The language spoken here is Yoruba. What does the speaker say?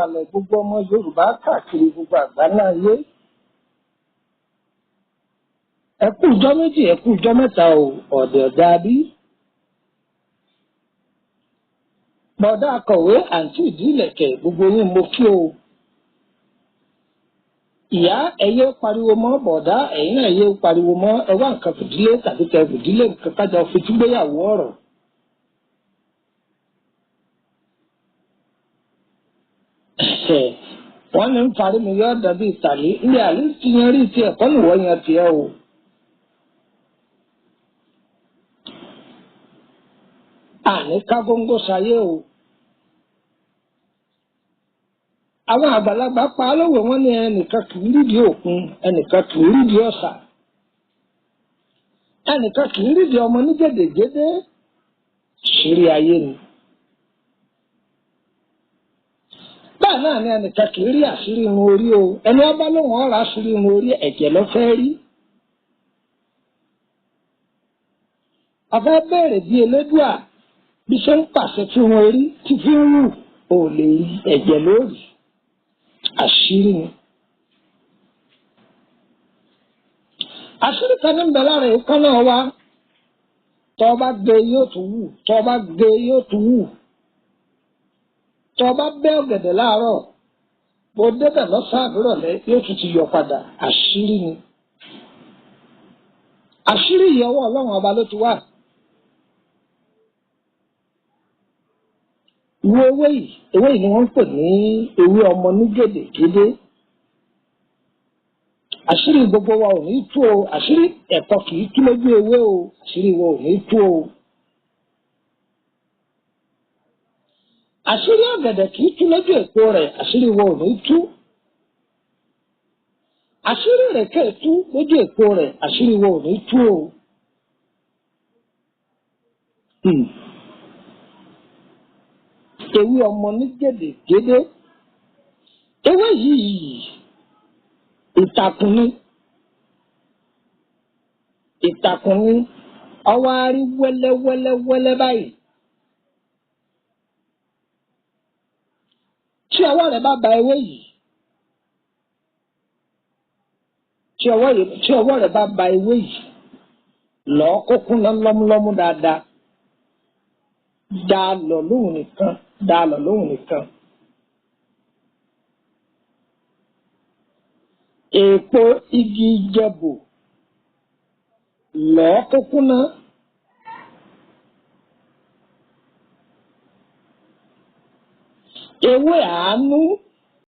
Ìkàlẹ̀ gbogbo ọmọ Yorùbá káàkiri gbogbo àgbáńlá ayé. Ẹ kú ìjọ́ méjì, ẹ kú ìjọ́ mẹ́ta o, ọ̀dẹ̀ ọ̀dà bí. Bọ̀dá akọ̀wé àǹtí ìdílẹ̀kẹ̀ gbogbo yín mo kí o. Ìyá ẹyẹ pariwo mọ́ bọ̀dá, ẹ̀yin náà ẹyẹ pariwo mọ́, ẹ wá nǹkan fìdílé tàbí kẹ fìdílé nǹkan kájọ fìtúgbéyàwó ọ̀rọ̀. Wọ́n ní ń parí mi yọ́ dàbí ìtàlí ilé àlè ti yan rí tiẹ̀ kọ́ nìwọ́ yan tiẹ̀ o. Àní ká góńgó sayé o. Àwọn àgbàlagbà pa á lówe, wọ́n ní ẹnìkan kì í rídìí òkun, ẹnìkan kì í rídìí ọ̀sà, ẹnìkan kì í rídìí ọmọ ní gèdègèdè. Ṣírí ayé ni. Bẹ́ẹ̀ náà ni ẹnìkan kì í rí àṣírí irun orí o. Ẹni ọba lóhùn ọ̀rọ̀ àṣírí irun orí, ẹ̀jẹ̀ ló fẹ́ rí. Ọ̀fẹ́ bẹ̀rẹ̀ bí Elédùà bí ṣe ń pàṣẹ fún irun orí tí fi ń wù, ò lè rí, ẹ̀jẹ̀ lórí. Àṣírí ni. Àṣírí kan ní ń bẹ lára èékánná wa. Tọ́ bá gbé yóò tún wù, tọ́ bá gbé yóò tún wù. Tọ́ bá bẹ́ ọ̀gẹ̀dẹ̀ láàárọ̀, bó débẹ̀ lọ́sàn-án àbúrọ̀lẹ́ yóò tún ti yọ padà. Àṣírí ni. Àṣírí yìí ọwọ́ Ọlọ́run ọba ló ti wà. Ìwé ewé yìí, ewé yìí ni wọ́n ń pè ní ewé ọmọ ní gèdègèdè. Àṣírí gbogbo wa ò ní tú o, àṣírí ẹ̀kọ́ kì í tú lójú ewé o, àṣírí wa ò ní tú o. Àṣírí ọ̀gẹ̀dẹ̀ kì í tú lójú èpo rẹ̀, àṣírí wa ò ní tú. Àṣírí ìrèké tú lójú èpo rẹ̀, àṣírí wa ò ní tú o. Ewé ọmọ ní gèdègèdè. Ewé yìí ìtàkùn ni. Ìtàkùn ni. Ọwọ́ á rí wẹ́lẹ́wẹ́lẹ́wẹ́lẹ́ báyìí. Tí ọwọ́ rẹ̀ bá ba ewé yìí, tí ọwọ́ rẹ̀ bá ba ewé yìí, lọ́ọ́ kó kúnná lọ́múlọ́mú dáadáa. Dá lọ lóhùn nìkan, dá lọ lóhùn nìkan. Èèpo igi ìjẹ̀bù lọ́ọ́ kó kúnná. Ewé àánú